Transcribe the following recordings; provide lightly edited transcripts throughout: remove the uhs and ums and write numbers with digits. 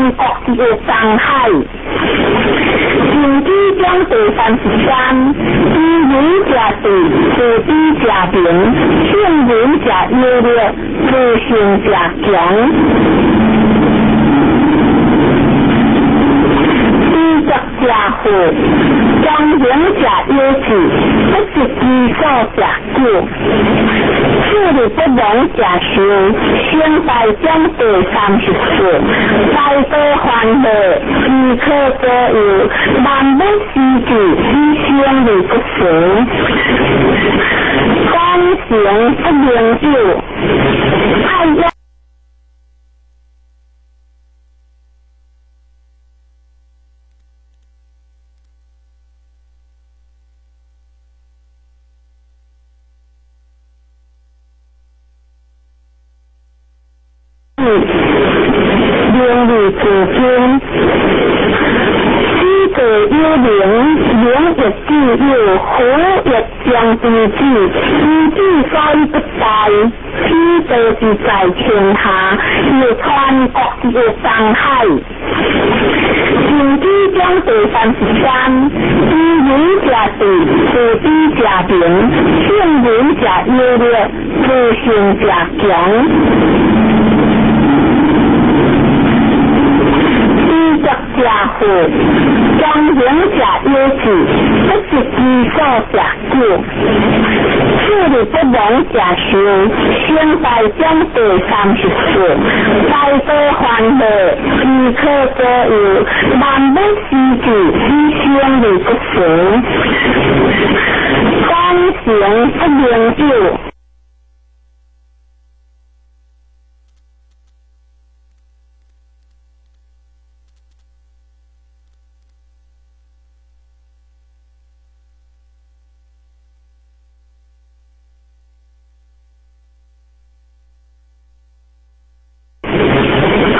全國一個東海。神機章第33，知人者智，自知者明，聖人者優劣，自信者強。知足者富，莊嚴者有志，不擇其所者久。富而不亡者壽，成敗章第34，大道繁華，時可左右，萬物施之，以生而不成。功成不名有，愛養。名利自尊，知道有名，名亦自有，福亦将之子，以之所以不大，此道之在天下，又传國一個東海。神機章第33，知人者智，自知者明，聖人者優劣，自信者強。知足者富，莊嚴者有志，不擇其所者久。富而不亡者壽，成敗章第34，大道繁華，時可左右，萬物施之，以生而不成。功成不名有。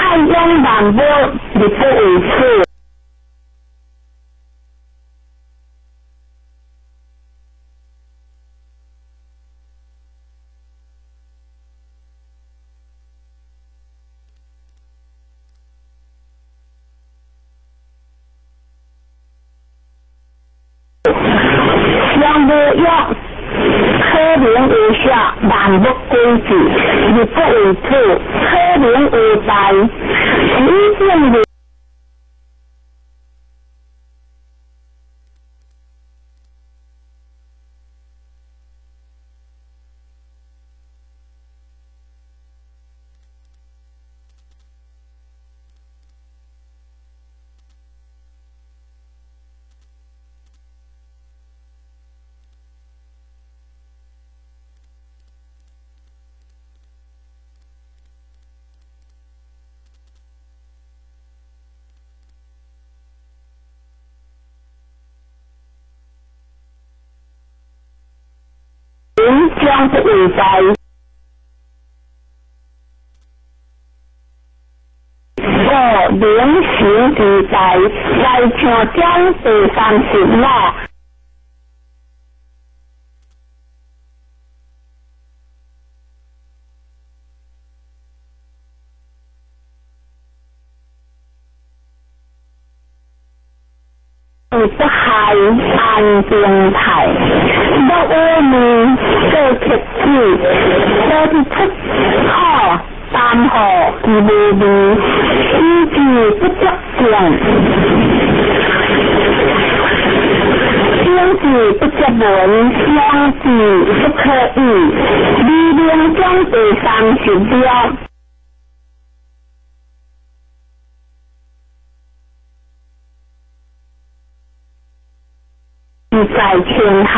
愛養萬物，而不為此。上無藥，可能為小，萬物歸之，而不為土；可能為大，以正理。將不為大，五能行之大，來唱章第35。不害安定態，若有面做客子，做是出苦擔負其無味，以致不足見，生之不足聞，養之不可語。李明章第36。在天下，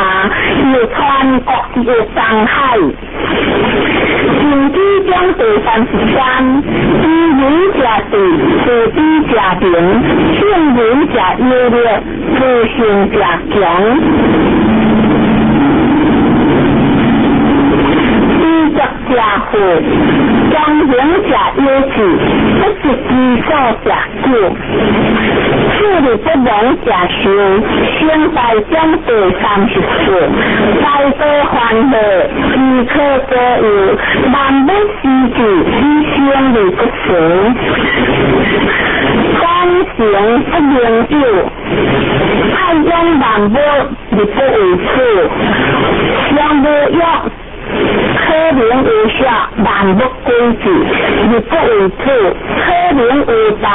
又傳國一個東海。神機章第33，知人者智，自知者明，聖人者優劣，自信者強。知足者富，莊嚴者有志，不擇其所者久。富而不亡者壽，成敗章第34，大道繁華，時可左右，萬物施之，以生而不成。功情不能有，太阳万物而不为此，上无欲，可能为下万物归之，而不为此，可能为大。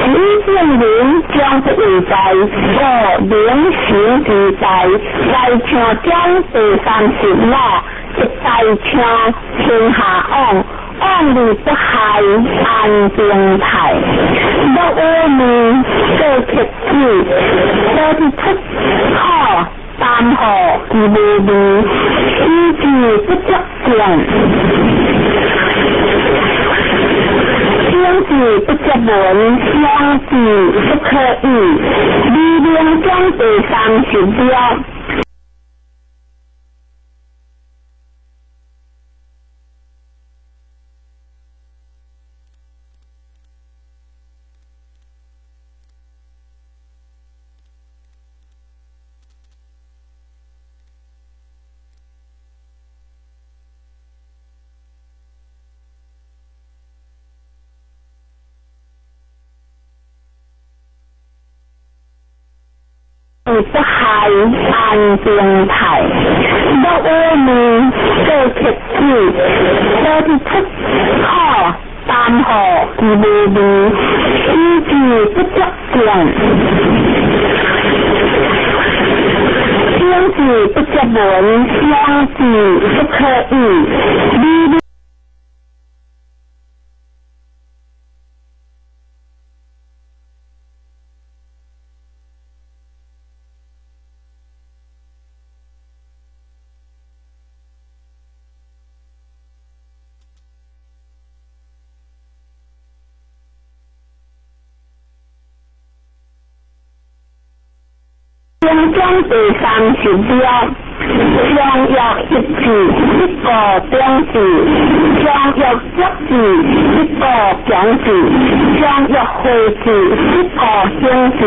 此证明将不为大，故能行之大，来唱将第三十五，一大唱天下往。往而不害，安定泰。若有面做客子，若是出苦担祸而无味，以致不足见。生字不足闻，相字不可语。李明将第三十六。不害，安定泰。若有面做客子，若是出苦担祸而无味，以致不足见。生字不足闻，相字不可语。将第三十六，上欲一字，一个中字；上欲足字，一个强字；上欲慧字，一个兴字；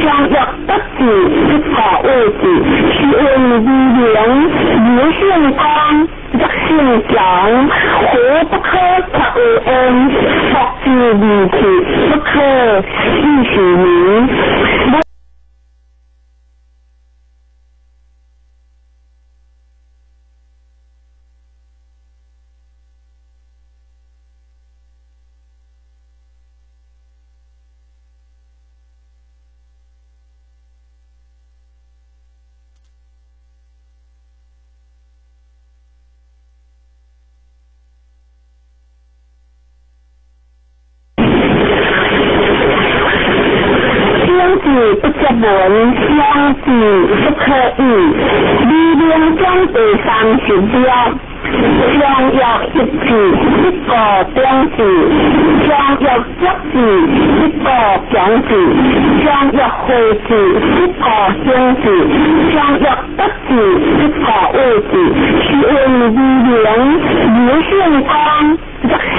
上欲德字，一个位字。是为李明，刘姓光，叶姓强，火不可却为恩，福之而去，不可以是名。不足闻，相字不可语。李明将第三十六，上欲一字，一个中字；上欲足字，一个强字；上欲慧字，一个兴字；上欲德字，一个位字。是为李明，刘姓光，叶姓。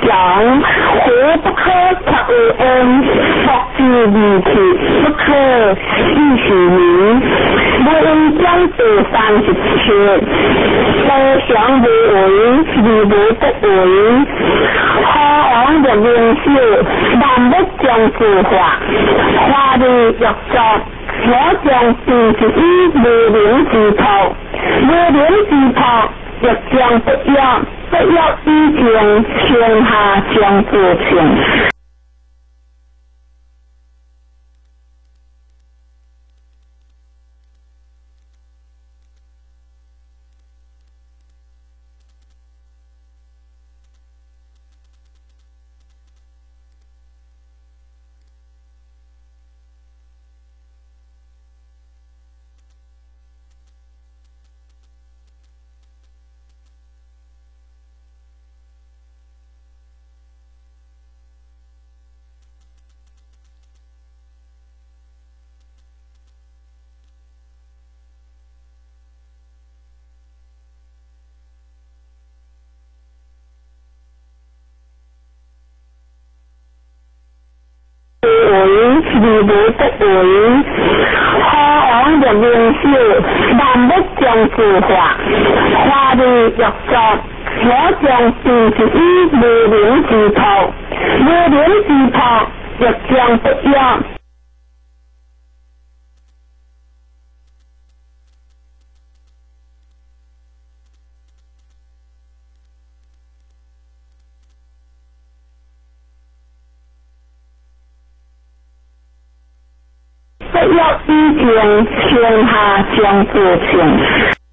讲火不可却为恩，福之而去，不可以是名。无为将第三十七，无常无为，而无不为。何王若明晓，万物将自化，化而欲作，我将变是以无明之托，无明之托，欲将不欲。不欲以情，天下将自成。而無不為。河王欲明曉，萬物將自化，華麗欲作，我將斷絕於無明之託，無明之託欲將不約。不約以前，天下將自成。